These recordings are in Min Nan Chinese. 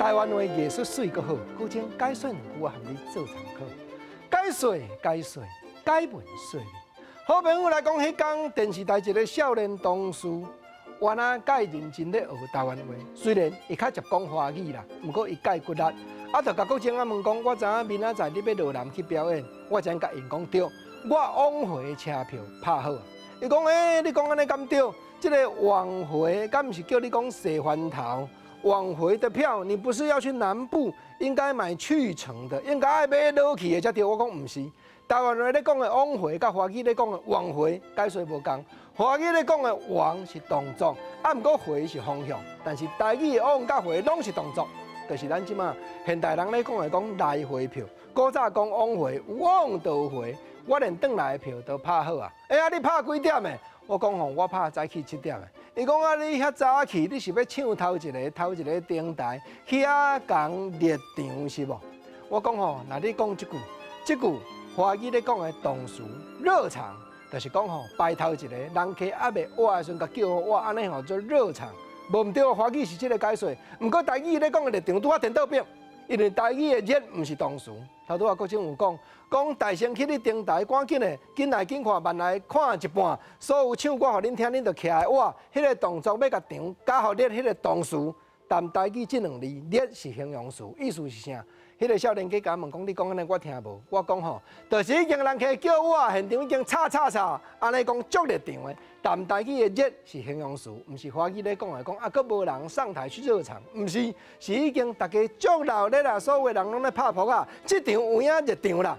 台灣話藝術媠閣好，古箏解說兩句我含你做參考。解說解說解文說理。好朋友來講，彼工電視台一个少年同事，原來蓋認真咧學台灣話，雖然伊較捷講華語啦，毋過伊蓋骨力。啊，就共國箏仔問講，我知影明仔載你欲落南去表演，我才共𪜶講對，我往回車票拍好。伊講欸，你講按呢敢對？這个往回，敢毋是叫你講洗番頭？往回的票，你不是要去南部，應該買去程的，應該愛買落去的才對。我講毋是，台灣話咧講的往回，佮華語咧講的往回解說無仝。華語咧講的往是動作，啊，毋過回是方向。但是台語的往佮回攏是動作，就是咱這馬現代人咧講的講來回票。古早講往回，有往就有回，我連轉來的票都拍好啊。欸，啊，你拍幾點的？我講吼，我拍早起7點的。伊講啊，你遐早去，你是欲搶頭一个，頭一个登台去遐共熱場是無？我講吼，若你講這句，這句華語咧講的動詞熱場，就是講吼排頭一个，人客猶未倚的時陣，共叫予倚，按呢吼做熱場，無毋對，華語是這个解說。毋過台語咧講的熱場拄仔顛倒變，因為台語的熱毋是動詞。頭拄仔國箏有講，講大聲起你登台，趕緊的，緊來緊看，慢來看一半，所有唱歌予恁聽，恁就徛來倚，彼个動作欲共場加予熱，彼个動詞，但台語這兩字熱是形容詞，意思是啥？彼个少年家共我問講，你講按呢我聽無？我講吼，就是已經人客叫我，現場已經吵吵吵，按呢講足熱場的。但台語的熱是形容詞，毋是華語咧講的講啊，閣無人上台去熱場，毋是，是已經大家足鬧熱啦，所有人攏咧拍撲仔，這場有影熱場啦。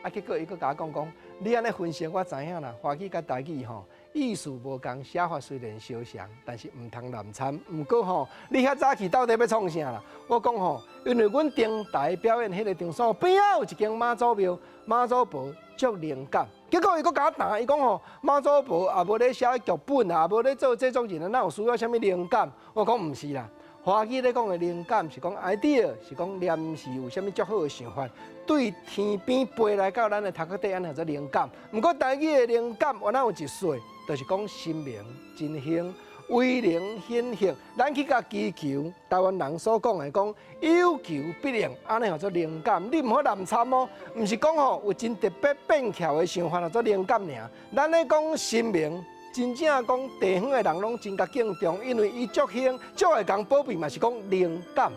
啊，結果伊閣共我講講，你按呢分析我知影啦，華語佮台語吼意思無仝，寫法雖然相像，但是毋通濫參。毋過吼，你遐早去到底欲創啥啦？我講吼，因為阮登台表演彼个場所邊仔有一間媽祖廟，媽祖婆足靈感。結果伊閣共我答，伊講吼，媽祖婆也無咧寫劇本啊，也無咧做製作人啊，哪有需要啥物靈感？我講毋是啦，華語咧講的靈感是講 idea，是講臨時有啥物足好的想法，對天邊飛來到咱的頭殼底，按呢叫做靈感。毋過台語的靈感，原來有一說，就是講神明真興，威靈顯現，咱去共祈求，台灣人所講的講有求必應，按呢叫做靈感。你毋好濫參哦，毋是講吼有真特別變巧的想法叫做靈感爾。咱咧講神明，真正講地方的人攏真共敬重，因為伊足興，足會共保庇嘛，是講靈感。